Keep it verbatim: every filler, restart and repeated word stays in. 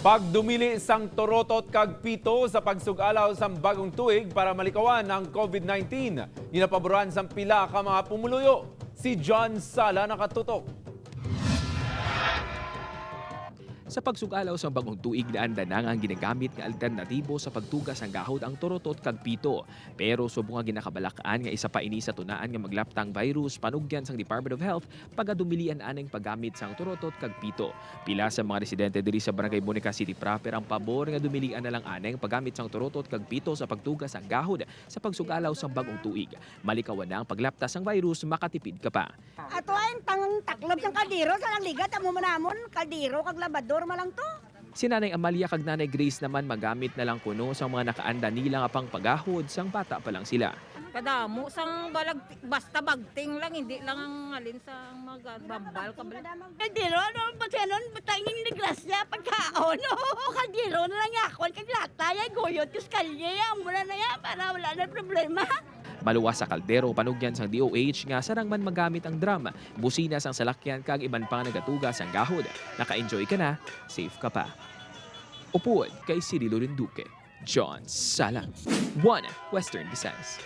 Pagdumili sang torotot kag pito sa pagsug-alaw sang bagong tuig para malikawan ang COVID nineteen, ginapaboran sang pila ka mga pumuluyo. Si John Sala nakatutok. Sa pagsug-alaw sang bagong tuig, naanda na nga ang ginagamit nga alternatibo sa pagtuga sang gahod ang torotot kag pito. Pero subong nga ginakabalak-an nga isa pa ini sa tunaan nga maglapta ang virus, panugyan sang Department of Health, pagadumilian aning paggamit sang torotot kag pito. Pila sa mga residente diri sa Barangay Monica City proper ang pabor nga dumilian na lang aning paggamit sang torotot kag pito sa pagtuga sang gahod sa pagsug-alaw sang bagong tuig. Malikawan na ang paglapta sang virus, makatipid ka pa. Ato ay tang taklob sang kaldero sa lang ligat amo man namon, kaldero kag labador man lang to. Si Nanay Amalia kag Nanay Grace naman magamit na lang kuno sang mga nakaanda nila nga pangpagahod sang bata pa lang sila. Kadamo sang balag, basta bagting lang, hindi lang ang halin sa mga bambal, kabal-. Kaldero, ano ba siya nun? Basta yung disgrasya, pagkaon. Oo, kaldero na lang yakon, kag lata, ya, guyot, kuskalye, ya, mura na ya, para wala na problema. Maluwas sa kaldero, panugyan sang D O H nga sarang man magamit ang drum, busina sang salakyan kag iban pa nga nagatuga sang gahod. Naka-enjoy ka na, safe ka pa. Upod kay Cirilo Rinduque, John Salang, One Western Visayas.